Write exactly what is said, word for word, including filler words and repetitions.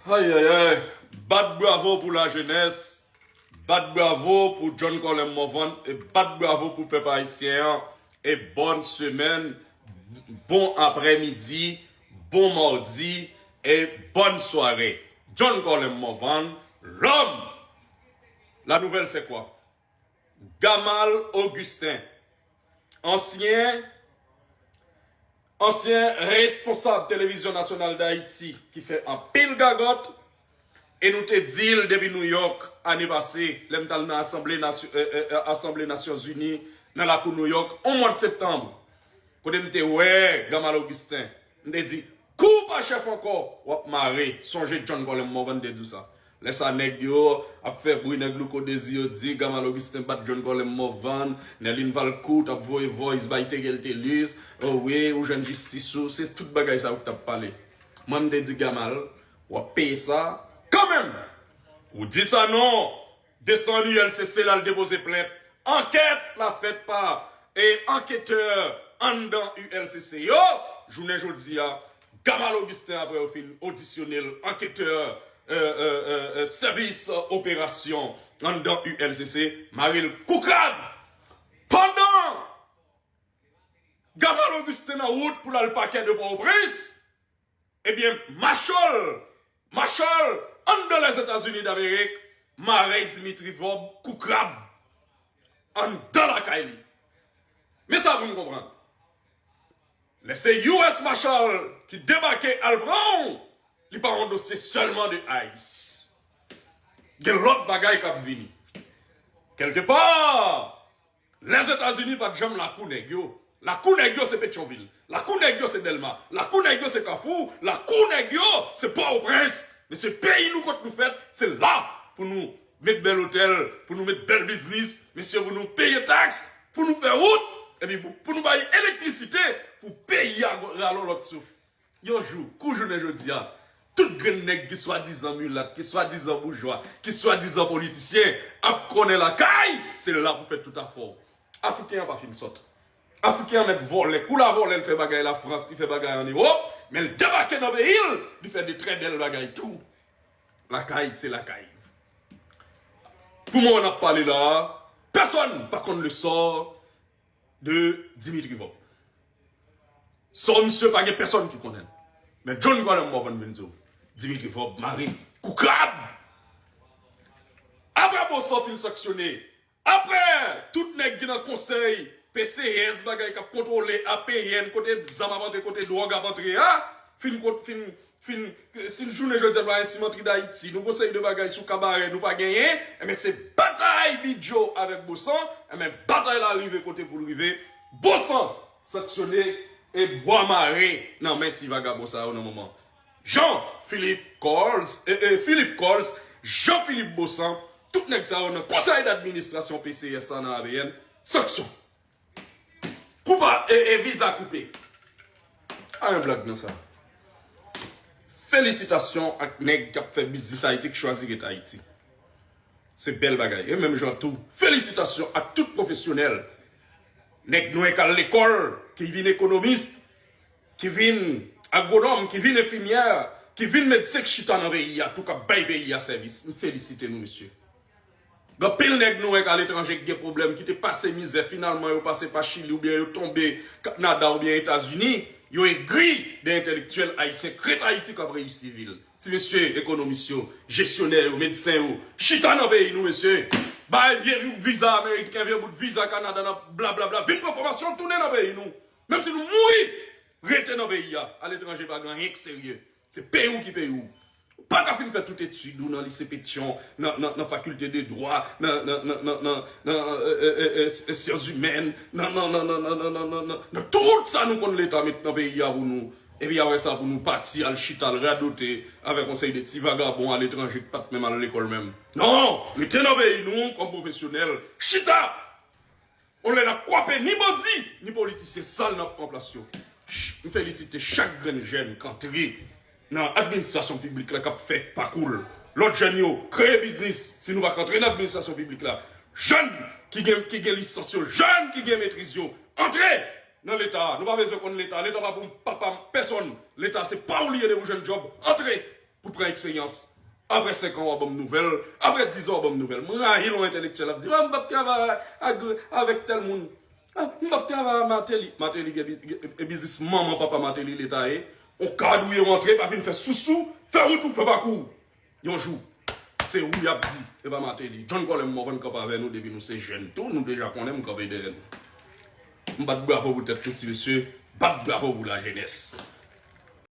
Ay, ay, ay. Bat bravo pou lajenès. Bat bravo pou John Colem Morvan. E bat bravo pou pèp ayisyen an. E bòn semèn, bon aprèmidi, bon mawdi, e bòn sware. John Colem Morvan, l'homme. La nouvelle, c'est quoi? Gamal Augustin, ansyen, ansyen responsab Televizyon Nasyonal Dayiti ki fè anpil gagòt, e nou te di l depi Nouyòk ane pase, lè m t al nan Asanble Nasy-, e, e, e, Asanble Nasyonzini nan lakou Nouyòk, yon mwa de septanm, kote m te wè Gamal Augustin, m te di, kou w pa chèf ankò, w ap mare. Sonje John Colem Morvan te di w sa. Lè sa nèg yo ap fè bri, nèg Louko Dezi yo di Gamal Augustin bat John Colem Morvan, Nerline Valcourt ap voye voice bay Thériel Thelus, o wi, ou jwenn jistis ou, se tout bagay sa yo k t ap pale. Mwen m te di Gamal, w ap peye sa kanmenm. Ou di sa non, desann U L C C l al depoze plent. Ankèt la fèt pa e anketè anndan U L C C yo. Jounen jodi a, Gamal Augustin, apre yo fin odisyone l, anketè, e, e, e, e, sèvis operasyon anndan U L C C, mare l kou krab. Pandan Gamal Augustin nan wout pou l al pakè de Pòtoprens, ebyen, machòl, machòl anndan Lèzetazini Damerik mare Dimitri Vorbe kou krab anndan lakay li. Men sa pou n konprann. Lè se U S Marshal ki debake al pran w, li pa yon dosye sèlman de ice. Gen lòt bagay k ap vini. Kèlkepa, Lèzetazini pa t janm lakou nèg yo. Lakou nèg yo se Petyonvil. Lakou nèg yo se Dèlma. Lakou nèg yo se Kafou. Lakou nèg yo se Pòtoprens. Mesye, peyi nou kot nou fèt, se la pou nou met bèl otèl, pou nou met bèl biznis, mesye, pou nou peye taks, pou nou fè wout, epi pou, pou nou bay elektrisite, pou peyi a rale yon lòt souf. Yon jou, kou jounen jodi a, tout grenn nèg ki swadizan milat, ki swadizan boujwa, ki swadizan politisyen ap konnen lakay, se la pou fè tout afè w. Afriken an pa fin sòt. Afriken an mèt vòlè. Kou la vòlè, l fè bagay Lafrans, li fè bagay ann Ewòp, men l debake nan peyi l, li fè de trè bèl bagay tou. Lakay, se lakay. Pou moman n ap pale la a, pèsonn pa konn le sort de Dimitri Vorbe. Sò misye pa gen pèsonn ki konnen. Men John Colem Morvan vin di w, Dimitri Vorbe mare kou krab. Apre Bosan fin sanksyone, apre tout nèg ki nan konsèy P C S, bagay k ap kontwole A P N, kote zam ap antre, kote dwòg ap antre a, fin, fin, fin, si jounen jodi a nou pa gen simantri Dayiti, nou gon seri de bagay sou kabarè nou pa genyen, enben se batay Bidjo avèk Bosan, enben batay la rive kote pou l rive. Bosan sanksyone e bwa mare nan men ti vagabon sa yo nan moman. Jean Philippe Coles, e, e, Philippe Coles, Jean Philippe Bosan, tout nèg sa yo nan konsèy dadministrasyon P C S la nan A P N, sanksyon. Koupa, e, e, viza koupe. Pa gen blag nan sa. Felisitasyon ak nèg k ap fè biznis Ayiti, k chwazi ret Ayiti. Se bèl bagay. E menm jan tou, felisitasyon ak tout pwofesyonèl. Nèg nwè k al lekòl, ki vin ekonomis, ki vin agwonòm, ki vin enfimyè, ki vin medsen, k chita nan peyi a tou, k ap bay peyi a sèvis. M felisite nou, mesye. Gen anpil nèg nou wè k aletranje k gen pwoblèm, ki te pase mizè, finalman yo pase pa Chili oubyen yo tonbe Kanada oubyen Etazini, yo egri de entèlektyèl ayisyen k ret Ayiti k ap reyisi vi l. Ti mesye ekonomis yo, jesyonè yo, medsen yo, chita nan peyi nou, mesye. Bay vye viza ameriken, vye bout viza Kanada nan blablabla. Vin pran fòmasyon, tounen nan peyi nou. Menm si nou mouri, rete nan peyi a. Aletranje pa gen anyen k serye. Se peyi w ki peyi w. Ou pa ka fin fè tout etid ou nan lise Petyon, nan, nan, nan fakilte de dwa, nan, nan, nan, nan, nan, nan, e, e, e, e, e, syans imèn, nan, nan, nan, nan, nan, nan, nan, nan, nan, nan tout sa nou konn Leta met nan peyi a pou nou. Epi apre sa pou nou pati al chita, al radote avèk yon seri de ti vagabon aletranje k pa t menm al lekòl menm. Non! Rete nan peyi nou kòm pwofesyonèl. Chita! On lè n ap kwape ni bandi, ni politisyen sal n ap pran plas yo. Ch-, m felisite chak grenn jèn k antre nan administrasyon piblik la k ap fè pakou l. Lòt jèn yo, kreye biznis. Si nou pa k antre nan administrasyon piblik la, jèn ki gen, ki gen lisans yo, jèn ki gen metriz yo, antre nan Leta. Nou pa bezwen konn Leta. Leta pa pou papa pèsonn. Leta se pa w li ye depi w jwenn djòb. Antre. pou pran eksperyans. Apre senk an, w a ban m nouvèl. Apre diz an, w a ban m nouvèl. Mwen rayi lè yon entèlektyèl ap di, ah, m p ap travay ak, avèk tèl moun. Ah, m p ap travay ak Martelly. Martelly gen bi- gen- e biznis manman papa Martelly leta ye. On kad ou ye w antre, pa vin fè sousou, fè wout ou, fè pakou. Yon jou, se ou y ap di, e pa Martelly. John Colem Morvan kanpe avè nou depi nou se jèn tou, nou deja konnen m kanpe dèyè nou. M bat bravo pou tèt nou, ti mesye. Bat bravo pou lajenès.